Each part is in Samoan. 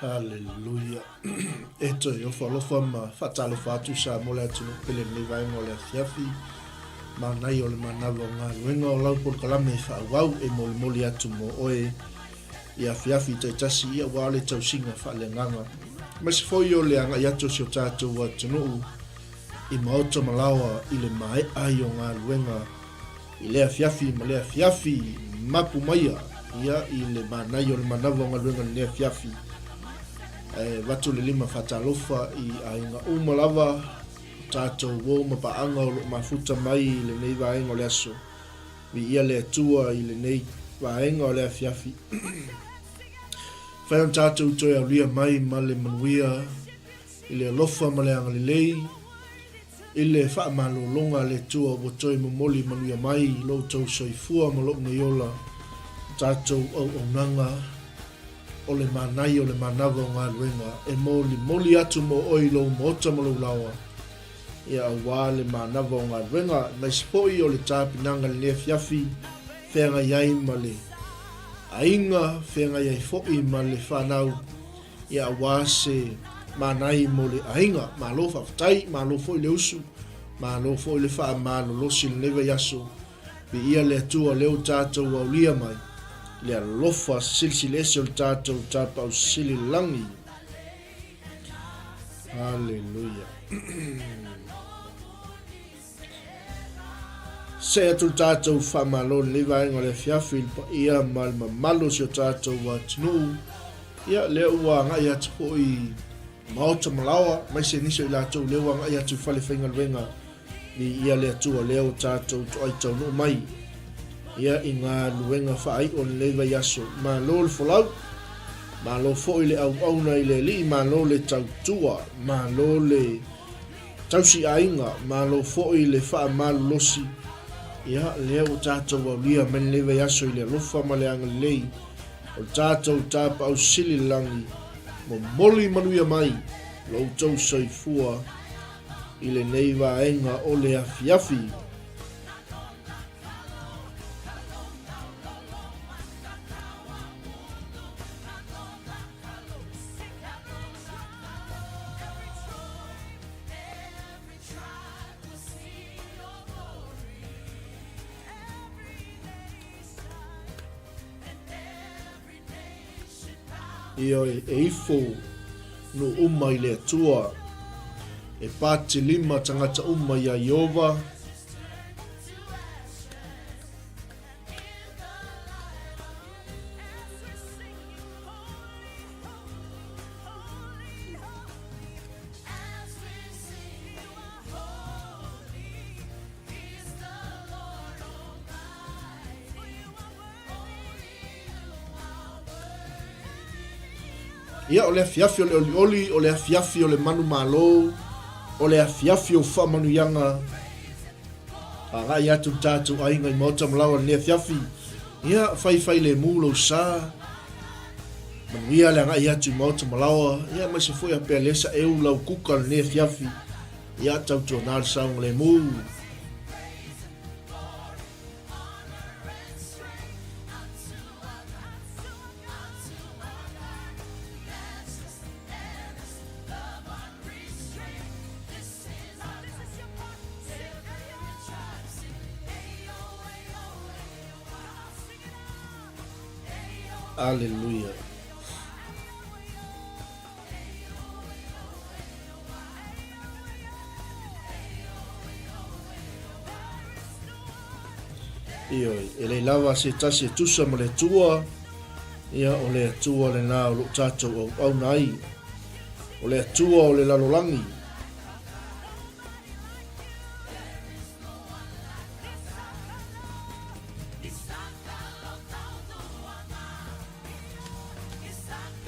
Haleluia. E toe ofo alofa ma faatalofa atu Samoa le atunuu pele i lenei vaega o le afiafi. Manaia o le manava o galuega o lau polokalame e faaauau e molimoli atu mo oe i afiafi taitasi ia aua le tausiga faaleagaga. Aemaise foi o le agai atu o si o tatou atunuu i maota ma laoa i le maea ai o galuega I lea afiafi ma lea afiafi, mapu maia ia i le manaia o le manava o galuega i lenei afiafi. Ae avatu le lima faatalofa i aiga uma lava, o tatou uo ma paaga o lo o mafuta mai i lenei vaega o le aso. Viia le Atua i lenei vaega o le afiafi. Fai ona tatou toe aulia mai ma le manuia i le alofa ma le agalelei, I le faamalologa a le Atua ua toe momoli manuia mai lo outou soifua ma lou nei ola, tatou auaunaga o le manaia o le manava o galuega e molimoli atu mo oe i lou maota ma lou laoa, ia aua le manava o galuega, aemaise foi o le tapenaga i lenei afiafi, feagai ai ma le aiga, feagai ai foi ma le fanau. Ia aua se manai mo le aiga. Malo faafetai, malo foi le usu, malo foi le faamalolosi i lenei vaiaso. Viia le Atua lea ua tatou aulia mai le alofa silisili ese o le tatou Tapaau Sili i le Lagi. Haleluia. See atu le tatou faamalo i lenei vaega o le afiafi i le paia ma le mamalu o si o tatou atunuu. Ia, lea ua agai atu foi i maota ma laoa, aemaise nisi o i latou lea ua agai atu i fale faigaluega. Viia le Atua lea ua tatou toai taunuu mai ia i galuega faaiu o lenei vaiaso. Malo le folau, malo foi le auauna i le Alii, malo le tautua, malo le Tausi aiga, malo foi le faamalolosi. Ia, lea ua tatou aulia mai lenei vaiaso i le alofa ma le agalelei o le tatou Tapaau Sili i le Lagi. Momoli manuia mai lo outou soifua i lenei vaega o le afiafi. Ioe, e ifo nuu uma i le Atua, e patilima tagata uma iā Ieova. Ia, o le afiafi o le olioli, o le afiafi o le manumalo, o le afiafi o faamanuiaga. Agai atu le tatou aiga i Maota Malawa i lenei afiafi. Ia, faifai lemu lou sa. Manuia le agai atu i Maota Malawa. Ia, aemaise foi a pea lea saeu lau kuka lenei afiafi. Ia, tautuana le saogalemu. Aleluia. Ioe, e leai lava se tasi e tusa ma le Atua, ia o le Atua lena o lo o tatou auauna ai. O le Atua o le lalolagi.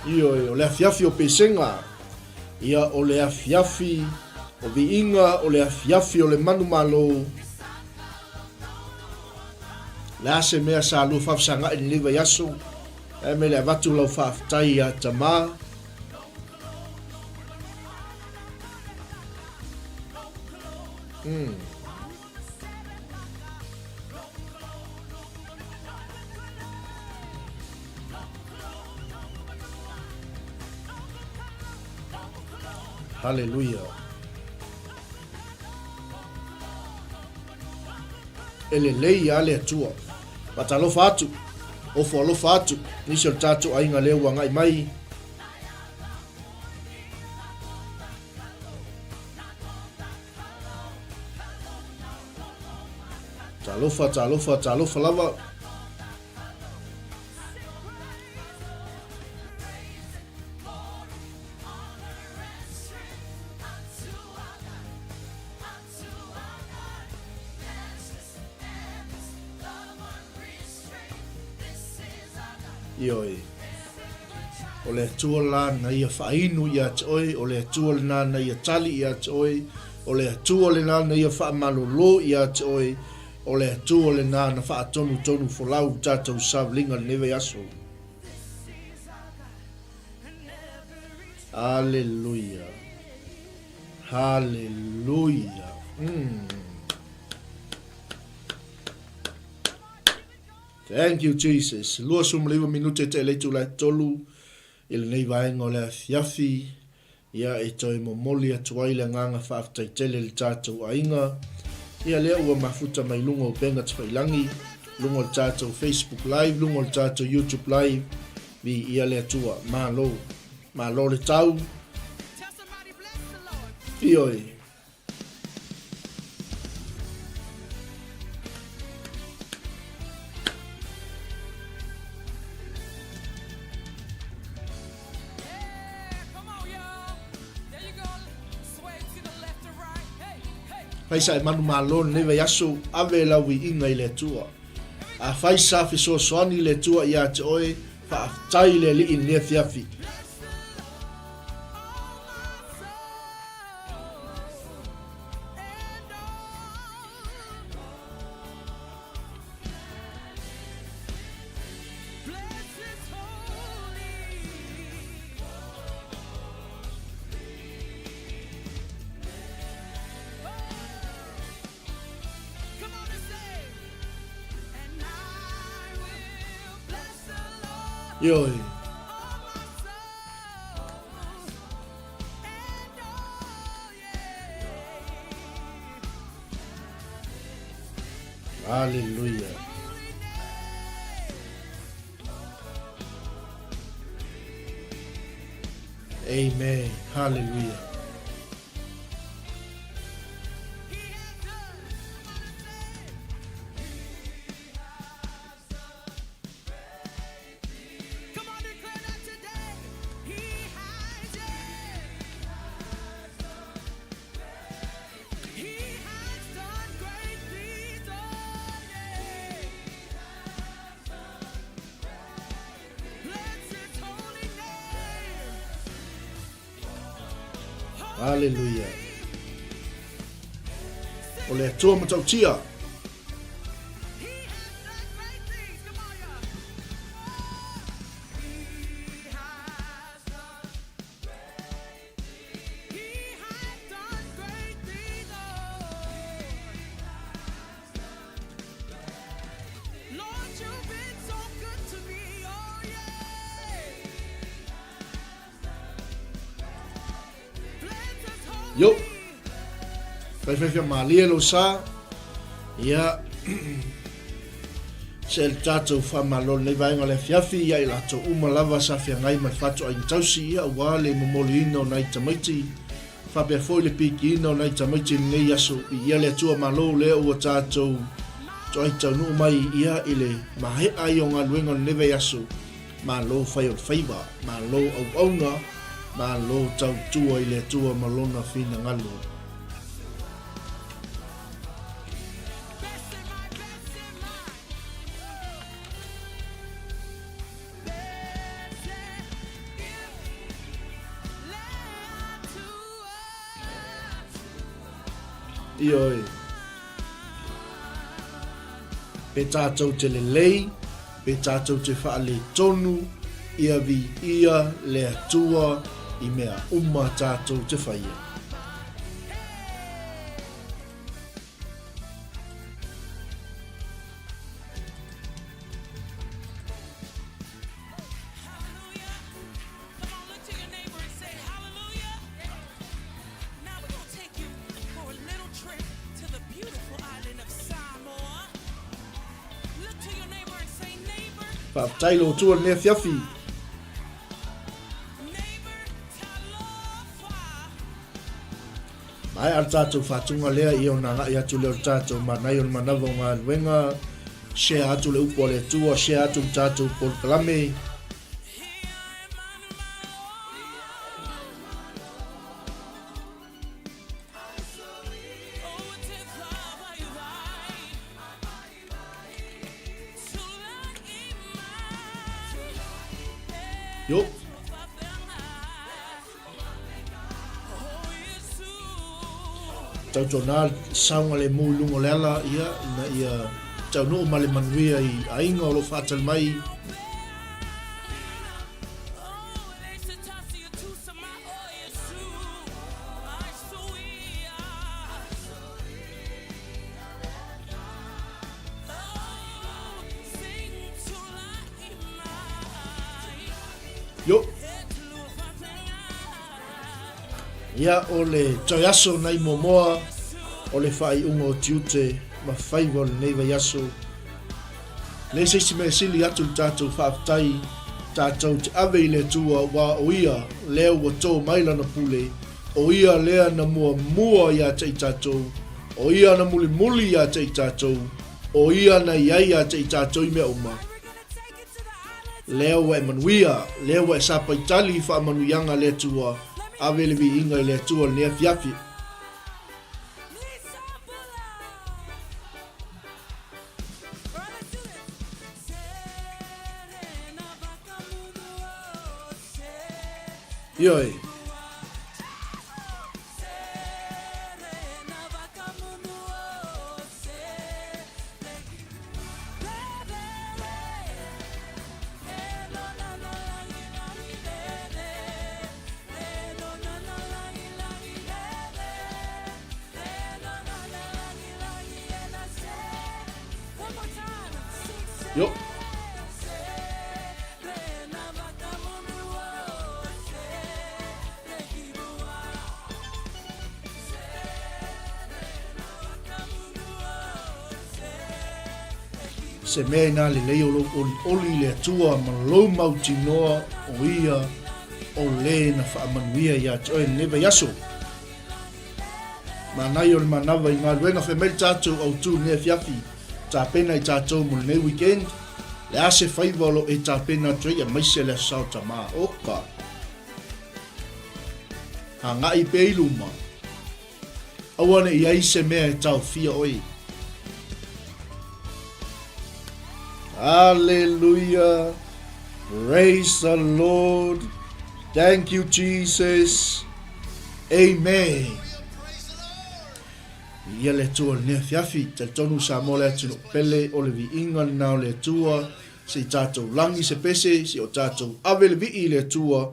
Ioe, o le afiafi o Pesega, ia o le afiafi o Viiga, o le afiafi o le Manumalo. Le a se mea sa lua faafesagai i lenei vaiaso, ae me le avatu lau faafetai ia Tamā. Mm. Haleluia. E lelei a le Atua. Faatalofa atu, ofo alofa atu, nisi o le tatou aiga lea ua agai mai. Talofa, talofa, talofa lava. Ioe. O le Atua la na ia faainu ia te oe, o le Atua lena na ia tali ia te oe, o le Atua lena na ia faamalolo ia te oe, o le Atua lena na faatonutonu folau i tatou savaliga lenei vaiaso. Aleluia. Haleluia. Mm. Thank you, Jesus. 29 minute te le itula e tolu i lenei vaega o le afiafi. Ia e toe momoli atu ai le agaga faafetai tele i le tatou aiga. Ia lea ua mafuta mai luga o upega tafailangi, luga o le tatou Facebook Live, luga o le tatou YouTube Live. Viia le Atua. Malo. Malo le tau. Ioe. Fai sa e manumalo lenei vaiaso, ave lau viiga i le Atua. Afai sa fesoasoani le Atua ia te oe, faafetai i le Alii i lenei afiafi. Ioe. Hallelujah. Amen. Hallelujah. Haleluia. O le Atua matautia. Yo. Whaiwhaiwhia mālie lou sa. Ia. Se le tātou whamalo nei vaenga le afiafi ia i latou uma lava sa feagai ma le fatoaiga tausi ia aua le momoliina o nai tamaiti faapea foi le pikiina o nai tamaiti i lenei aso viia le Atua malo lea ua tātou toai taunuu mai ia i le maea ai o galuega o lenei vaiaso malo fai o le faiva malo auauna malo tautua i le Atua ma lona finagalo. Ioe. Pe tātou te lelei, pe tātou te whaaletonu, ia viia le Atua i mea uma tātou te whaia. Faafetai lou Atua i lenei afiafi. Maea le tatou faatuga lea ia ona agai atu lea o le tatou manaia o le manava o galuega, share atu le upu a le Atua, share atu le tatou polokalame. Yo. Tautuana le saogalemu i luga o le ala, ia, ina ia taunuu ma le manuia i aiga o lo o faatali mai. Yo. Ia, o le toe aso nai muamua o le faaiuga o tiute ma faiva o lenei vaiaso. Leai se isi mea e sili atu le tatou faafetai tatou te ave i le Atua aua o Ia lea ua tō mai Lana pule, o Ia lea na muamua ia te i tatou, o Ia na mulimuli ia te i tatou, o Ia na i ai ia te i tatou i mea uma. Lea ua e manuia, lea ua e sapaitali i faamanuiaga a le Atua, ave le viiga i le Atua i lenei afiafi. Ioe. Yo. Se mea inā lelei o lou olioli i le Atua ma lou mautinoa o ia o le na faamanuia iā te oe i lenei vaiaso. Manaia o le manava i galuega fai mai le tatou autu i lenei afiafi, tapena i tatou mo lenei weekend, le a se faiva o lo e tapena atu ai aemaise le Aso Sa o Tama. Oka! Agai pea i luma. Aua ne i ai se mea e taofia oe. Hallelujah. Praise the Lord. Thank you, Jesus. Amen. Ia le Atua lenei afiafi, talitonu Samoa le atunuu pele o le viiga lena o le Atua, se i tatou lagi se pese, se i o tatou ave le vii i le Atua,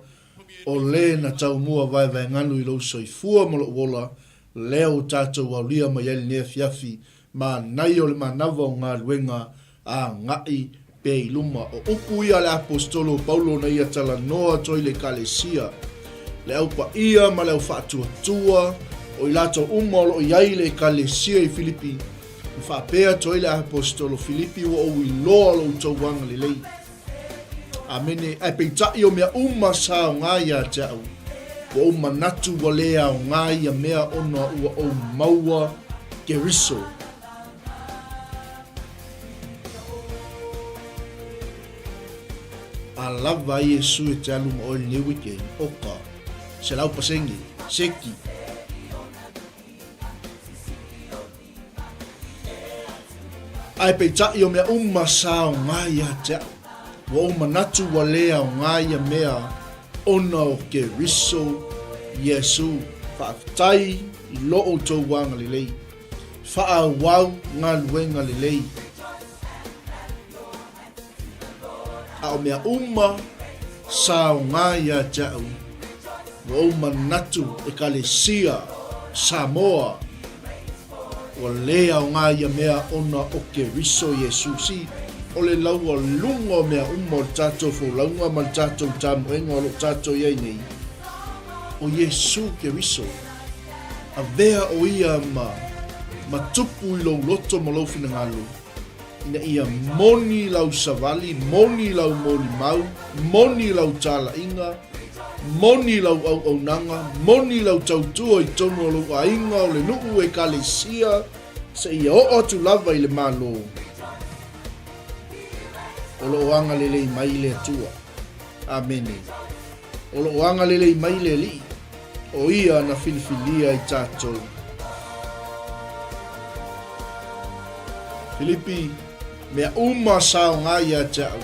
o le na taumua vaevaeganu i lou soifua ma lou ola, lea ua tatou aulia mai ai lenei afiafi, manaia o le manava o galuega agai pea i luma. O upu ia a le Aposetolo o Paulo na ia talanoa atu ai i le Ekalesia, le au paia ma le au faatuatua, o i latou uma o lo o i ai i le Ekalesia i Filipi, na faapea atu ai le Aposetolo Filipi, Ua ou iloa lo outou agalelei. Amene. Ae peitai o mea uma sa aoga ia te au, ua ou manatu ua le aoga ia mea ona ua ou maua Keriso. A lava ai Iesu e te alu ma oe lenei weekend, oka, 100%, seki. Ae peitai o mea uma sa aoga ia te au. Ua ou manatu ua le aoga ia mea ona o Keriso Iesu. Faafetai i lo outou agalelei. Faaauau galuega lelei. A o mea uma sa aoga ia te au, ua ou manatu Ekalesia Samoa ua le aoga ia mea ona o Keriso Iesu. Si o le laualuga o mea uma o le tatou folauga ma le tatou tamoega o lo o tatou i ai nei, o Iesu Keriso. Avea o ia ma, ma tupu i lou loto ma lou finagalo. Ina ia moni lau savali, moni lau molimau, moni lau talaiga, moni lau auaunaga, moni lau tautua i totonu o lou aiga, o le nuu, ekalesia, seia oo atu lava i le Malo. O lo o agalelei mai le Atua. Amene. O lo o agalelei mai le Alii, o Ia na filifilia i tatou. Filipi, mea uma sa aoga ia te au.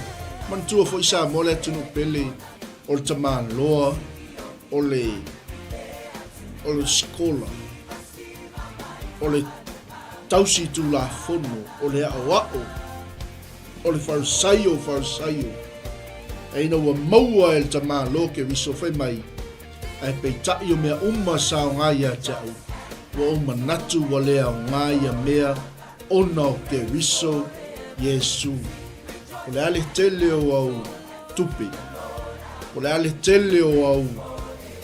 Manatua foi Samoa le atunuu pele, o le tamaloa, o le, o le sikola, o le tausi tulafono, o le aoao, O le Farisaio o Farisaio, e ina ua maua e le tamaloa Keriso fai mai, Ae peitai o mea uma sa aoga ia te au, ua ou manatu ua le aoga ia mea ona o Keriso Iesu. O le a le tele o au tupe, o le a le tele o au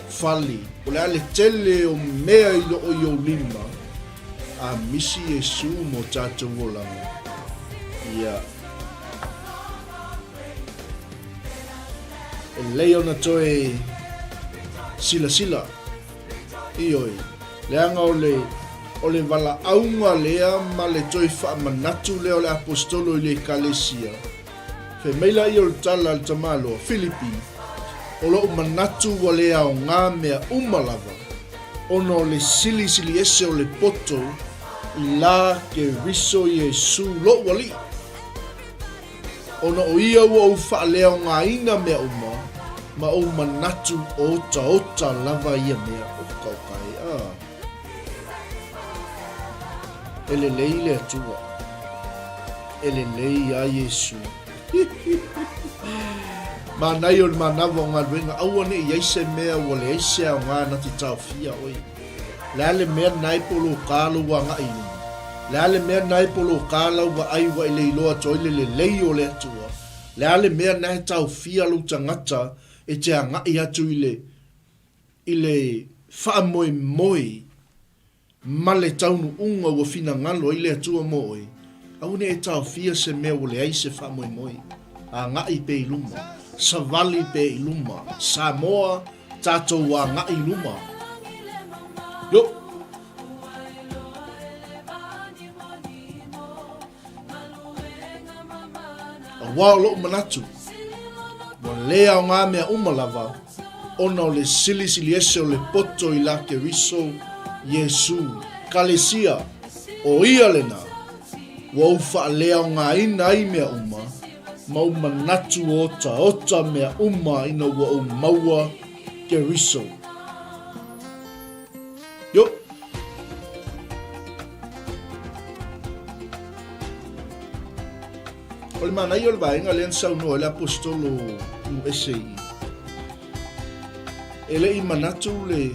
fale, o le a le tele o mea i loo i ou lima, A misi Iesu mo tatou olaga, ia. E lelei ona toe silasila, ioe, leaga o le, o le valaauga lea ma le toe faamanatu lea o le Aposetolo i le Ekalesia, Fai mai laia o le tala a le tamaloa, Filipi, o lou manatu ua le aoga mea uma lava, ona o le silisili ese o le poto i la Keriso Iesu lou Alii. Ona o ia ua ou faaleaogaina mea uma, ma ou manatu otaota lava ia mea. Oka oka e, a. E lelei le Atua. E lelei a Iesu. Manaia o le manava o galuega, aua ne i ai se mea ua leai se aoga na te taofia oe. Le a le mea nae poloka lou agai i luma? Le a le mea nae poloka lau vaai ua e le iloa atu ai le lelei o le Atua? Le a le mea nae taofia lou tagata e te agai atu i le i le faamoemoe ma le taunuuga ua finagalo ai le Atua mo oe, aua ne i e taofia se mea ua leai se faamoemoe. Agai pea i luma. Savali pea i luma. Samoa, tatou agai i luma. Yo! Aua o lou manatu, ua le aoga mea uma lava, ona o le silisili ese o le poto i la Keriso Iesu, Kalesia, o ia lena, ua ou faaleaogaina ai mea uma, ma ou manatu otaota mea uma ina ua ou maua Keriso. Yo! O le manaia o le vaega lea na saunoa ai le Aposetolo Nuese i i. E le i manatu le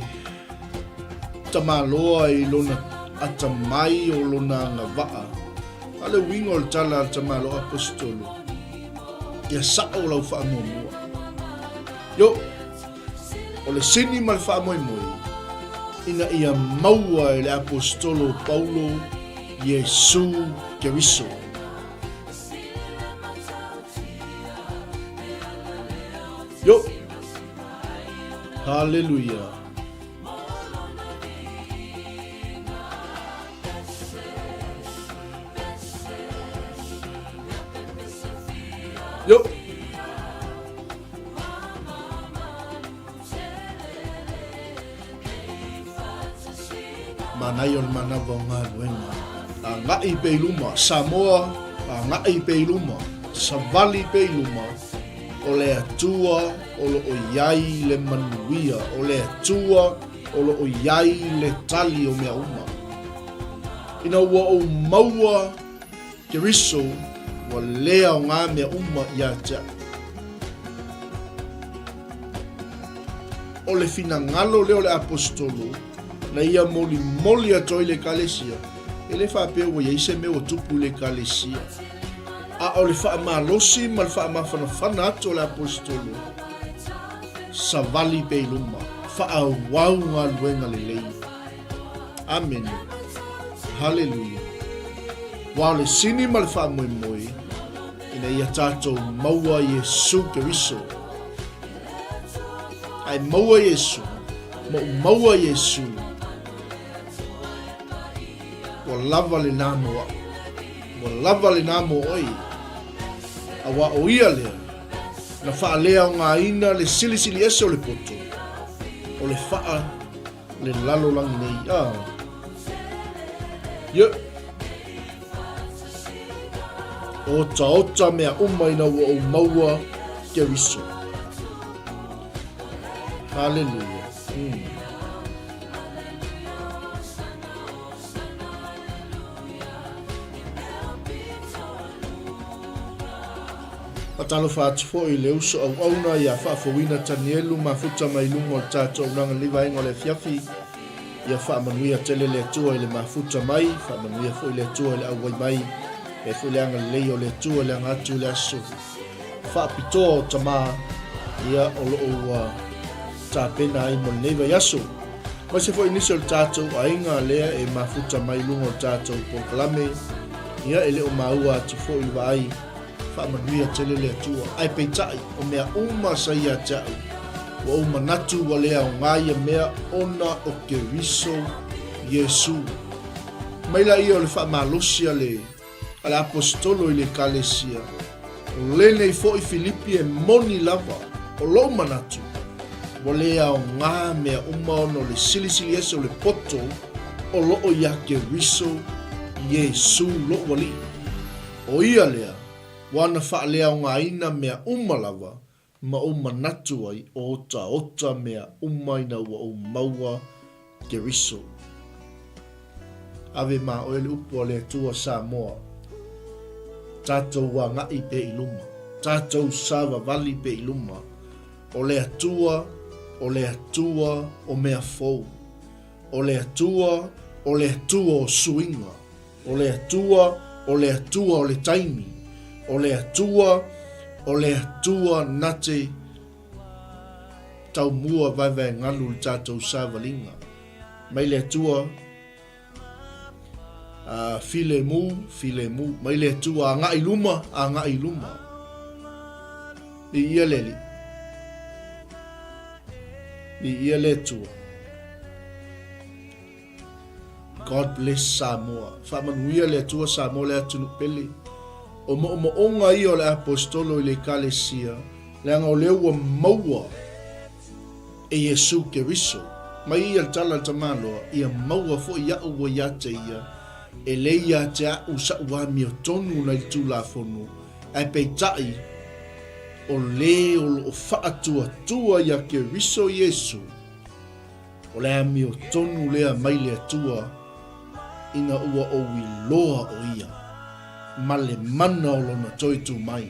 tamaloa i lona atamai o lona agavaa, a o le uiga o le tala a le tamaloa Aposetolo, ia sao lau faamuamua. Yo! O le sini ma le faamoemoe ina ia maua e le Aposetolo Paulo Iesu Keriso. Yo! Haleluia! Yo! Manaia o le manava o galuega. Agai pea i luma, Samoa, agai pea i luma, savali pea i luma, o le Atua o lo o i ai le manuia, o le Atua o lo o i ai le tali o mea uma. Ina ua ou maua Keriso, ua le aoga mea uma ia te au. O le finagalo lea o le Aposetolo, na ia molimoli atu ai le Ekalesia, e le faapea ua i ai se mea ua tupu i le Ekalesia, a o le faamalosi ma le faamafanafana atu o le Aposetolo, savali pea i luma, faaauau galuega lelei. Amene. Haleluia. Aua o le sini ma le faamoemoe ina ia tatou maua Iesu Keriso. Ae maua Iesu, ma ou maua Iesu, ua lava lena mo au. Ua lava lena mo oe. Aua o ia lea, na faaleaogaina le silisili ese o le poto, o le faa le lalolagi nei. Ah. Yeah. Otaota mea uma ina ua ou maua Keriso. Hallelujah. Mm. Faatalofa atu foi i le uso auauna ia Faafouina Tanielu mafuta mai luga o le tatou auaunaga i lenei vaega o le afiafi. Ia faamanuia tele le Atua i le mafuta mai, faamanuia foi le Atua i le auai mai, e foi le agalelei o le Atua i le aga atu i le aso faapitoa o tama, ia o lo o ua tapena ai mo lenei vaiaso. Aemaise foi nisi o le tatou aiga lea e mafuta mai luga o le tatou polokalame, ia e le o maua atu foi le vaai, faamanuia tele le Atua. Ae peitai, o mea uma sa ia te au, ua ou manatu ua le aoga ia mea ona o Keriso Iesu. Mai laia o le faamalosi a le a le Aposetolo i le Ekalesia, o lenei foi Filipi e moni lava, o lou manatu, ua le aoga mea uma ona o le silisili ese o le poto o loo ia Keriso Iesu lou Alii. O ia lea, ua na faaleaogaina mea uma lava ma ou manatu ai o otaota mea uma ina ua ou maua Keriso. Ave ma oe le upu a le Atua Samoa, tatou agai pea i luma, tatou savavali pea i luma, o le Atua, o le Atua o mea fou, o le Atua, o le Atua o suiga. O le Atua, o le Atua o le taimi. O le Atua, o le Atua na te taumua vaevaegalu le tatou savaliga. Mai le Atua, a filemu, filemu. Mai le Atua, agai i luma, agai i luma. Viia le Alii. Viia le Atua. God bless Samoa. Faamanuia le Atua Samoa le atunuu pele. O moomooga ia o le Aposetolo i le Ekalesia, leaga o lea ua maua e Iesu Keriso. Mai ia le tala a le tamaloa, ia maua foi au ua ia te ia, e le ia te au sa'u amiotonu nai le Tulafono, ae peitai, o le o loo faatuatua ia Keriso Iesu. O le amiotonu lea mai le Atua ina ua ou iloa o Ia, ma le mana o Lona toe tū mai,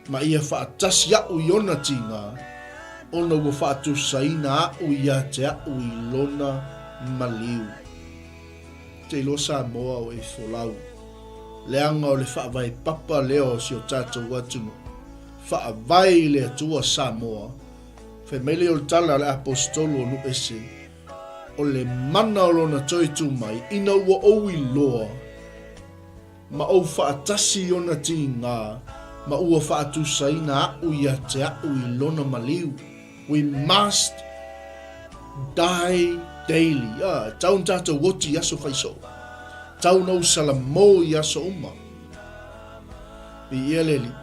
ma ia faatasi aʻu i Ona tīgā, ona ua faatusaina aʻu ia te aʻu i Lona maliu. Te iloa Samoa o e folau, leaga o le faavae papa lea o si o tatou atunuu, faavae i le Atua Samoa, Fai mai lea o le tala a le Aposetolo o nuu ese, o le mana o lona toe tū mai, ina ua ou iloa, ma ou faatasi i ona tīgā, ma ua faatusaina aʻu ia te aʻu i lona maliu. We must die daily. Ah, e tau na tātou oti i aso whai soo. Tau na ou salamō i aso uma. Viia le Alii.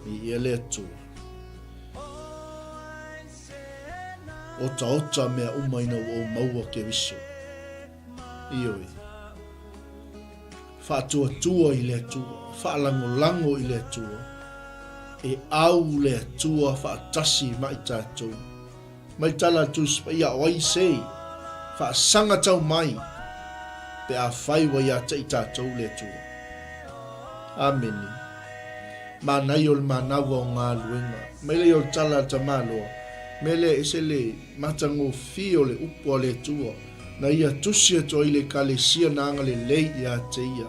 Viia le Atua. Otaota mea uma ina ua ou maua Keriso. Ioe. Faatuatua i le Atua, faalagolago i le Atua, e au le Atua faatasi ma i tatou. Mai tala a Tusi Paia o ai se faasaga tau mai pe afai ua ia te i tatou le Atua. Amene. Manaia o le manawa o galuega. Mai lea o le tala a Tamaloa, mea lea ese le matagofie o le upu a le Atua, na ia tusi atu ai le Ekalesia na agalelei ia te ia,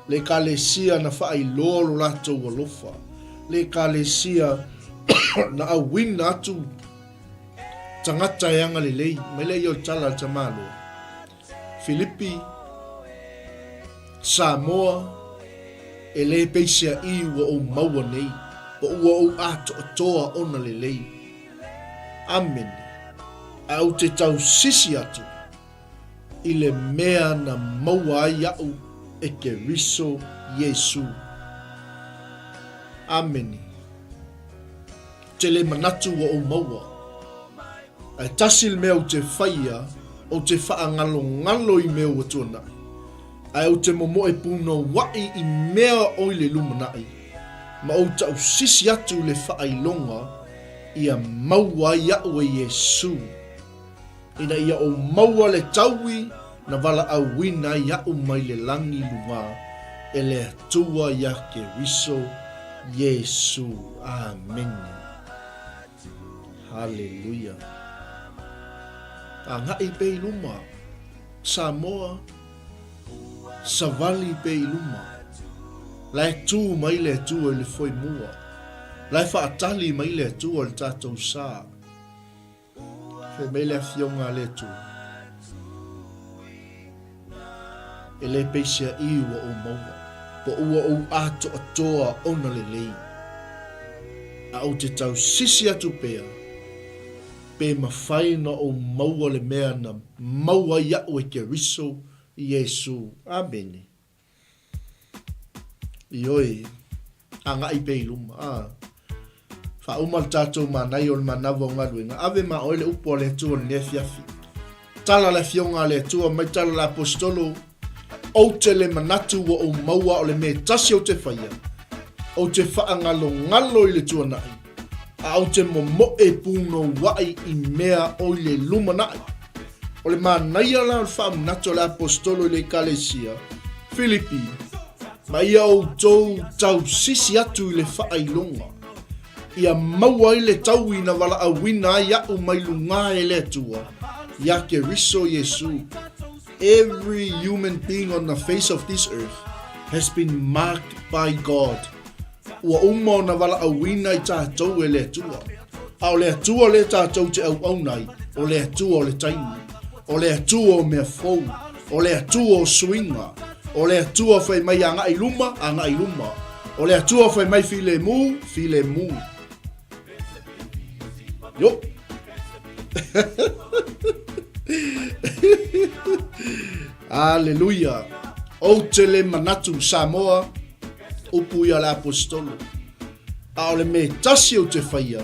le Ekalesia na faailoa lo latou alofa, le Ekalesia na auina atu tagata e agalelei. Mai lea ia o le tala a le tamaloa. Filipi. Samoa, e le peiseaʻī ua ou maua nei, po ua ou atoatoa ona lelei. Amene. Ae ou te tausisi atu i le mea na maua ai aʻu e Keriso Iesū. Amene. Ou te le manatu ua ou maua. Ae tasi le mea ou te faia, ou te faangalongalo i mea ua tuanai, ae ou te momoe punouaʻi i mea o i le lumanai, ma ou tausisi atu i le faailoga ia maua ai aʻu e Iesū, ina ia ou maua le taui na valaauina ai aʻu mai le lagi lugā e le Atua iā Keriso Iesū. Amene. Haleluia. Agai pea i luma, Samoa, savali pea i luma. La e tū mai le Atua i le foemua. La e faatali mai le Atua i le tatou sa. Fai mai le Afioga a le Atua, E le peiseaʻī ua ou maua, po ua ou atoatoa ona lelei, a ou te tausisi atu pea, pe mafai ona ou maua le mea na maua ai aʻu e Keriso Iesū. Amene. Ioe, agai pea i luma. A, faauma le tatou manaia o le manava o galuega, ave ma oe le upu a le Atua i lenei afiafi. Tala le Afioga a le Atua mai tala le Aposetolo, Ou te le manatu ua ou maua o le mea tasi ou te faia, ou te faagalogalo i le tuanai, a ou te momoe punouaʻi i mea o i le lumanai. O le manaia la o le faamanatu a le Aposetolo i le Ekalesia, Filipi, ma ia outou tausisi atu i le faailoga, ia maua ai le taui na valaauina ai aʻu mai lugā e le Atua, iā Keriso Iesū. Every human being on the face of this earth has been marked by God. Ua uma ona valaauina i tatou e le Atua. A o le Atua lea tatou te auauna ai, o le Atua o le taimi, o le Atua o mea fou, o le Atua o suiga, o le Atua fai mai agai i luma, agai i luma. O le Atua fai mai filemu, filemu. Yo. Aleluia. Ou te le manatu Samoa, upu ia le Aposetolo. A o le mea tasi ou te faia,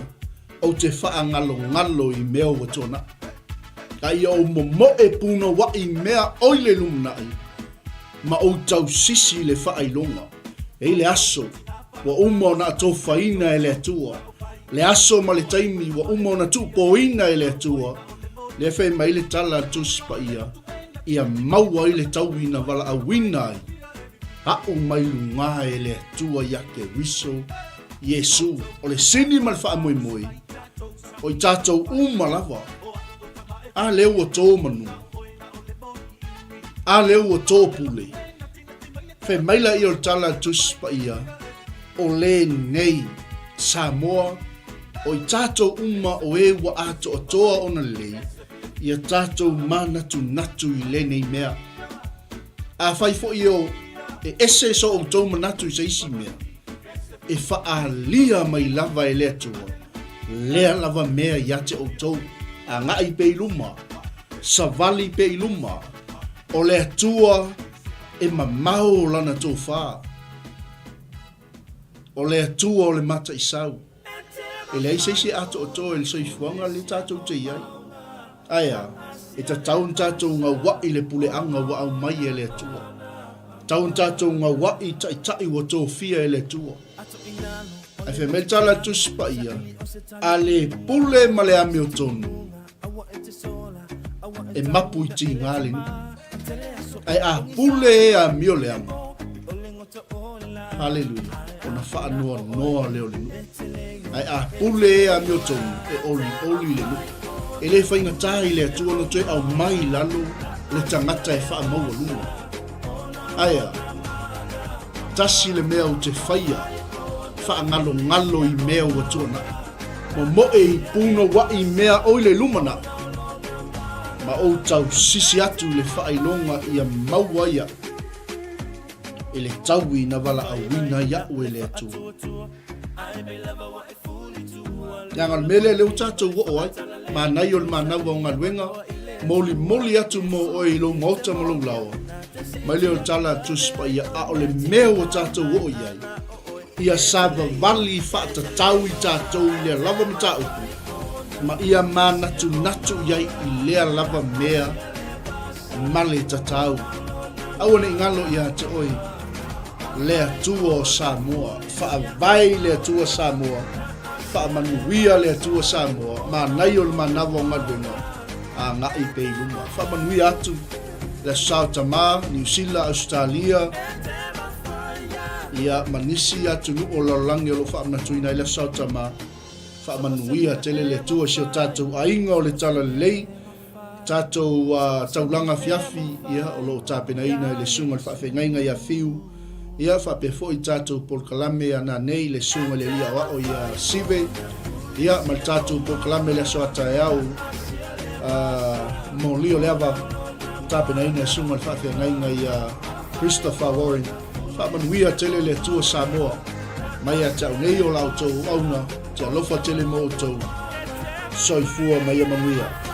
ou te faagalogalo i mea ua tuanai. A ia ou momoe punouaʻi i mea oi le lumanai, ma ou tausisi i le faailoga. E i le aso ua uma ona atofaina e le Atua, le aso ma le taimi ua uma ona tuupōina e le Atua, lea fai mai le tala a le Tusi Paia, ia maua ai le taui na valaauina ai aʻu mai lugā e le Atua iā Keriso Iesū. O le sini ma le faamoemoe, o i tatou uma lava, a lea ua tō manu, a lea ua tō pule. Fai mai laia o le tala a le Tusi Paia, o lenei Samoa, o i tatou uma o e ua atoatoa ona lelei, ia tatou manatunatu i lenei mea. Afai foi o e ese so outou manatu i se isi mea, e faaalia mai lava e le Atua lea lava mea ia te outou, agai pea i luma, savali pea i luma, o le Atua e mamao lana tofā. O le Atua o le mataisau. E leai se isi e atoatoa i le soifuaga lea tatou te i ai. Ae a, e tatau ona tatou gauaʻi i le puleaga ua aumai e le Atua. Tatau ona tatou gauaʻi i taitai ua tofia e le Atua. Ae fai mai le tala a le Tusi Paia, A le pule ma le amiotonu, e mapu i tīgā le nuu. Ae a pule e amio leaga, Haleluia, ona faanoanoa lea o le nuu. Ae a pule e amiotonu, e olioli le nuu. E le faigata i le Atua ona toe aumai i lalo le tagata e faamaualuga. Ae a, tasi le mea ou te faia, faagalogalo i mea ua tuanai. Momoe i punouaʻi i mea oi le lumanai, ma ou tausisi atu i le faailoga ia maua ai aʻu. E le taui na valaauina ai a'u e le Atua. Leaga o le mea lea lea ua tatou oo ai, manaia o le manawa o galuega, molimoli atu mo oe i lou maota ma lou laoa. Mai lea o le tala a Tusi Paia, a o le mea ua tatou oo i ai, ia savavali faatatau i tatou i lea lava mataupu, ma ia manatunatu i ai i lea lava mea ma le tatau. Aua ne i galo ia te oe le Atua o Samoa, faavae i le Atua Samoa, faamanuia le Atua Samoa, manaia o le manawa o galuega, agai pea i luma. Faamanuia atu le Aso Sa o Tama, Niu Sila, Ausetalia, ia ma nisi atunuu o lalolagi o lo o faamanatuina ai le Aso Sa o Tama. Faamanuia tele le Atua i si o tatou aiga o le Talalelei, Tatou taulaga afiafi ia o lo o tapenaina i le Susuga i le Faafeagaiga ia Fiu, ia faapea foi tatou polokalame ia nanei i le Susuga i le Alii Aoao ia Sive, ia ma le tatou polokalame i le aso a taeao moli o le ava tapenaina i le Susuga i le Faafeagaiga ia Christopher Warren. Faamanuia tele le Atua Samoa mai ia te au nei o la outou auauna, te alofa tele mo outou. Soifua ma ia manuia.